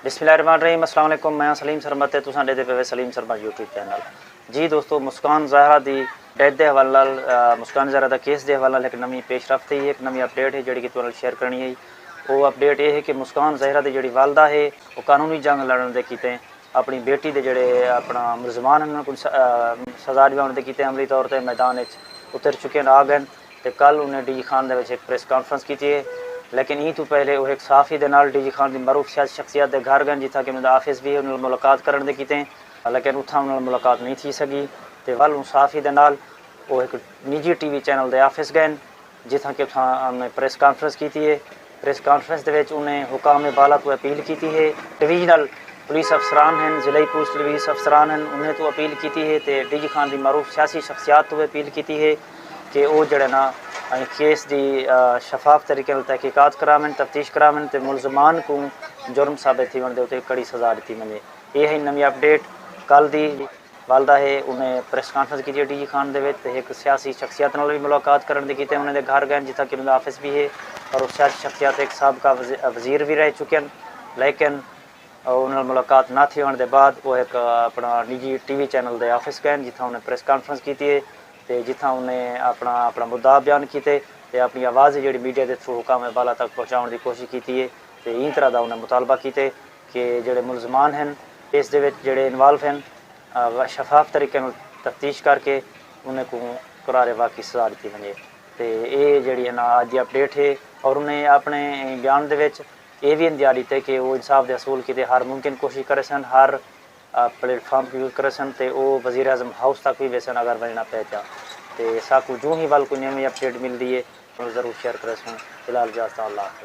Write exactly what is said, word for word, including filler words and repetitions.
بسم اللہ الرحمن الرحیم۔ السلام علیکم، میں سلیم سرمد تے تساں ݙیہدے پئے وے سلیم سرمد یوٹیوب چینل۔ جی دوستو، مسکان زہرا دی ڈیتھ دے حوالے نال، مسکان زہرا دا کیس دے حوالے نال ہک نویں پیش رفت ہئی، ہک نویں اپڈیٹ ہے جیڑھی کہ تہاݙے نال شیئر کرݨی ہئی۔ او اپڈیٹ اے ہے کہ مسکان زہرا دی جیڑھی والدہ ہے، او قانونی جنگ لڑݨ دے کیتے اپݨی بیٹی دے جیڑھے اپݨا ملزمان ہن، انہاں کوں سزا ݙیواوݨ دے کیتے عملی طور تے میدان اچ اتر چکے ہن، آ ڳئے ہن۔ تے کل انہیں ڈی جی خان دے وچ ہک پریس کانفرنس کیتی ہے، لیکن ایں توں پہلے او ہک صحافی دے نال ڈی جی خان دی معروف سیاسی شخصیت دے گھر ڳئے ہن، جتھاں کہ انہاں دا آفس وی ہے، انہاں نال ملاقات کرݨ دے کیتے، لیکن اتھاں انہاں نال ملاقات نہیں تھی سڳی۔ تے ول اوں صحافی دے نال او ہک نجی ٹی وی چینل دے آفس ڳئے ہن، جتھاں کہ اتھاں انہیں پریس کانفرنس کیتی ہے۔ پریس کانفرنس دے وچ انہیں حکام بالا توں اپیل کیتی ہے، ڈویژنل پولیس افسران ہن، ضلعی پولیس افسران ہن، انہیں توں اپیل کیتی ہے تے ڈی جی خان دی معروف سیاسی شخصیات توں اپیل کیتی ہے کہ او جیڑھے نا ایں کیس دی شفاف طریقے نال تحقیقات کراون، تفتیش کراون تے ملزمان کوں جرم ثابت تھیوݨ دے اتے کڑی سزا ݙتی ونڄے۔ اے ہئی نویں اپڈیٹ کل دی۔ والدہ ہے انہیں پریس کانفرنس کیتی ہے ڈی جی خان دے وچ تے ہک سیاسی شخصیت نال وی ملاقات کرݨ دے کیتے انہیں دے گھر ڳئے ہن، جتھاں کہ انہاں دا آفس وی ہے، اور او سیاسی شخصیت ہک سابقہ وزیر وی رہ چکے ہن، لیکن انہاں نال ملاقات نہ تھیوݨ دے بعد او ہک اپݨا نجی ٹی وی چینل دے آفس ڳئے ہن، جتھاں انہیں پریس کانفرنس کیتی ہے تے جتھاں انہیں اپݨا اپݨا مدعا بیان کیتے تے اپݨی آواز ہے جیڑھی میڈیا دے تھرو حکام بالا تک پہنچاوݨ دی کوشش کیتی ہے تے ایں طرح دا انہیں مطالبہ کیتے کہ جیڑھے ملزمان ہن کیس دے وچ جیڑھے انوالو ہن، شفاف طریقے نال تفتیش کر کے انہیں کوں قرار واقعی سزا ݙتی ونڄے۔ تے اے جیڑھی ہے نا اڄ دی اپڈیٹ ہے، اور انہیں اپݨے بیان دے وچ اے وی اندیا ݙتے کہ او انصاف دے حصول کیتے ہر ممکن کوشش کریسن، ہر پلیٹ فارم کوں یوز کریسن تے او وزیر اعظم ہاؤس تک وی ویسن اگر ونڄݨا پئے تاں۔ تے ساکوں جوں ہی ول کوئی نویں اپڈیٹ ملدی ہے، ضرور شیئر کریسوں۔ فی الحال اجازت، اللہ حافظ۔